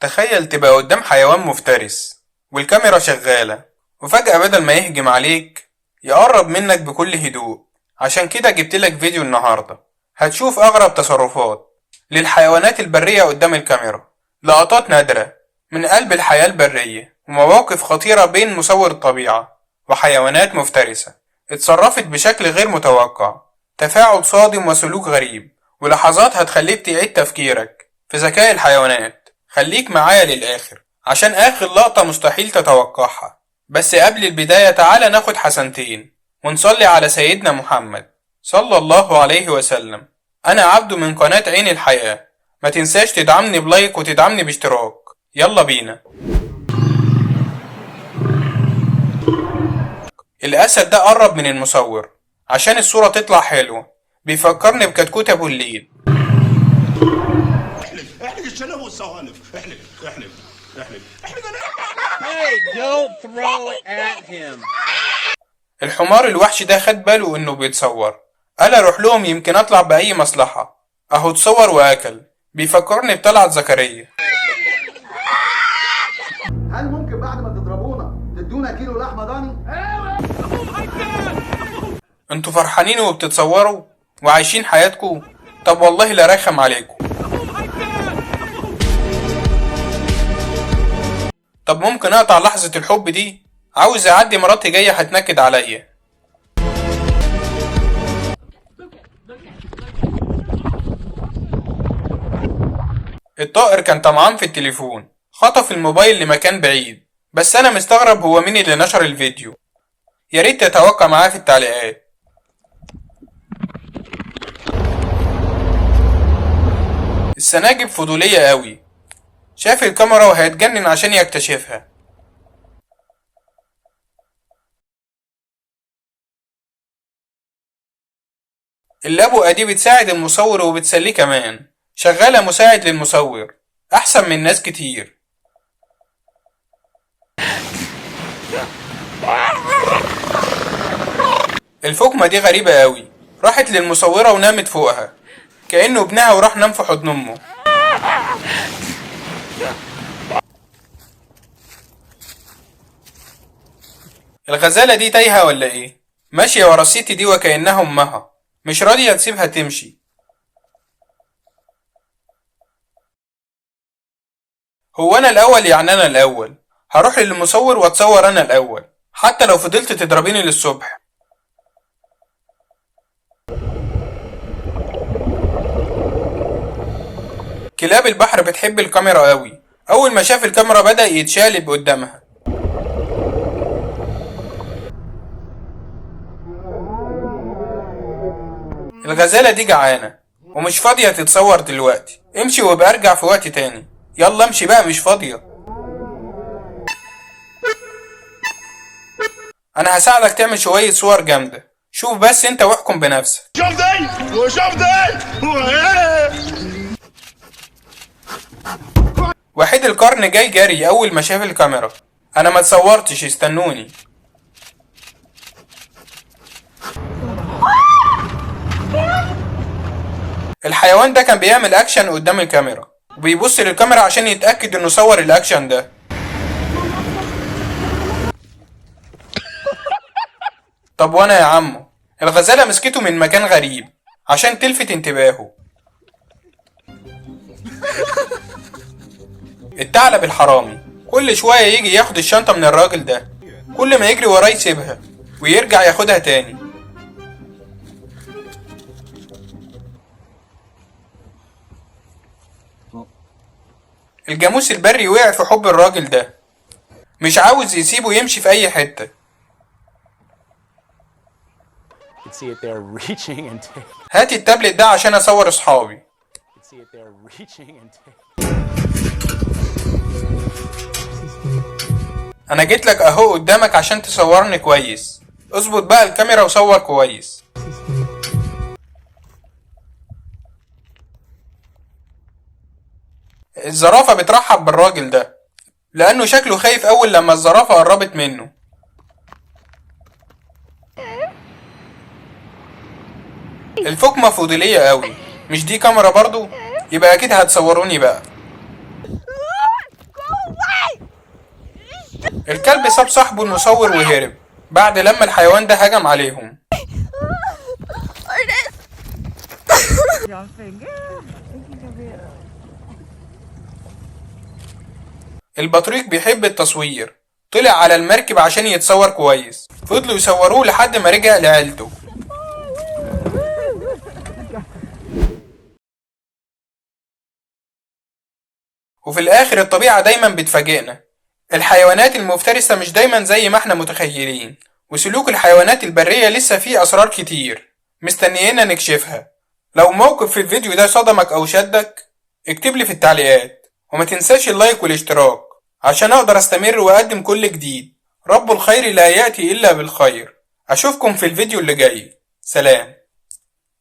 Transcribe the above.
تخيل تبقى قدام حيوان مفترس والكاميرا شغالة، وفجأة بدل ما يهجم عليك يقرب منك بكل هدوء. عشان كده جبتلك فيديو النهاردة هتشوف أغرب تصرفات للحيوانات البرية قدام الكاميرا، لقطات نادرة من قلب الحياة البرية، ومواقف خطيرة بين مصور الطبيعة وحيوانات مفترسة اتصرفت بشكل غير متوقع، تفاعل صادم وسلوك غريب، ولحظات هتخليك تعيد تفكيرك في ذكاء الحيوانات. خليك معايا للآخر عشان آخر لقطة مستحيل تتوقعها. بس قبل البداية تعالى ناخد حسنتين ونصلي على سيدنا محمد صلى الله عليه وسلم. أنا عبده من قناة عين الحياة، ما تنساش تدعمني ب like وتدعمني باشتراك. يلا بينا. الأسد ده قرب من المصور عشان الصورة تطلع حلوة، بيفكرني بكتكوت أبو الليل. احلف احلف الشنب والسوانف، احلف احلف احلف احلف. Hey, don't throw it at him. الحمار الوحش ده خد باله إنه بيتصور، قال أروح لهم يمكن أطلع بأي مصلحة. أهو اتصور وأكل. بيفكرني بطلعت زكريا. هل ممكن بعد ما تضربونا تدونا كيلو لحمه ضاني؟ انتوا فرحانين وبتتصوروا وعايشين حياتكم؟ طب والله لا رخم عليكم. طب ممكن اقطع لحظة الحب دي؟ عاوز اعدي، مراتي جاية هتنكد عليا. الطائر كان طمعان في التليفون، خطف الموبايل لمكان بعيد. بس انا مستغرب هو مين اللي نشر الفيديو؟ يا ريت تتوقع معاه في التعليقات. السناجب فضولية قوي، شاف الكاميرا وهيتجنن عشان يكتشفها. اللبؤة دي بتساعد المصور وبتسليه كمان، شغالة مساعد للمصور أحسن من ناس كتير. الفقمة دي غريبة قوي، راحت للمصورة ونامت فوقها كأنه ابنها وراح نام في حضن أمه. الغزالة دي تايهة ولا ايه؟ ماشية ورا الست دي وكأنها أمها، مش راضية تسيبها تمشي. هو أنا الأول يعني أنا الأول، هروح للمصور وأتصور أنا الأول حتى لو فضلت تضربيني للصبح. كلاب البحر بتحب الكاميرا قوي، أول ما شاف الكاميرا بدأ يتشالب قدامها. الغزالة دي جعانة ومش فاضية تتصور دلوقتي، امشي وابقى ارجع في وقت تاني. يلا امشي بقى مش فاضية. انا هساعدك تعمل شوية صور جامدة، شوف بس انت واحكم بنفسك. شوف دي وشوف دي. وحيد القرن جاي جري اول ما شاف الكاميرا. انا ما اتصورتش، استنوني. الحيوان ده كان بيعمل اكشن قدام الكاميرا وبيبص للكاميرا عشان يتأكد انه صور الاكشن ده. طب وانا يا عمو؟ الغزالة مسكته من مكان غريب عشان تلفت انتباهه. الثعلب الحرامي كل شوية يجي ياخد الشنطة من الراجل ده، كل ما يجري وراه يسيبها ويرجع ياخدها تاني. الجاموس البري وقع في حب الراجل ده، مش عاوز يسيبه يمشي في أي حتة. You can see it there reaching and taking. هات التابلت ده عشان أصور أصحابي. You can see it there reaching and taking. أنا جيت لك أهو قدامك عشان تصورني كويس، اظبط بقى الكاميرا وصور كويس. الزرافة بترحب بالراجل ده لأنه شكله خايف أول لما الزرافة قربت منه. الفقمة فضولية قوي، مش دي كاميرا برضو؟ يبقى أكيد هتصوروني بقى. الكلب ساب صاحبه المصور وهرب بعد لما الحيوان ده هجم عليهم. البطريق بيحب التصوير، طلع على المركب عشان يتصور كويس، فضلوا يصوروه لحد ما رجع لعيلته. وفي الآخر الطبيعة دايما بتفاجئنا، الحيوانات المفترسة مش دايما زي ما احنا متخيلين، وسلوك الحيوانات البرية لسه فيه أسرار كتير مستنيينا نكشفها. لو موقف في الفيديو ده صدمك أو شدك اكتبلي في التعليقات، وما تنساش اللايك والاشتراك عشان أقدر أستمر وأقدم كل جديد. رب الخير لا يأتي إلا بالخير. أشوفكم في الفيديو اللي جاي. سلام.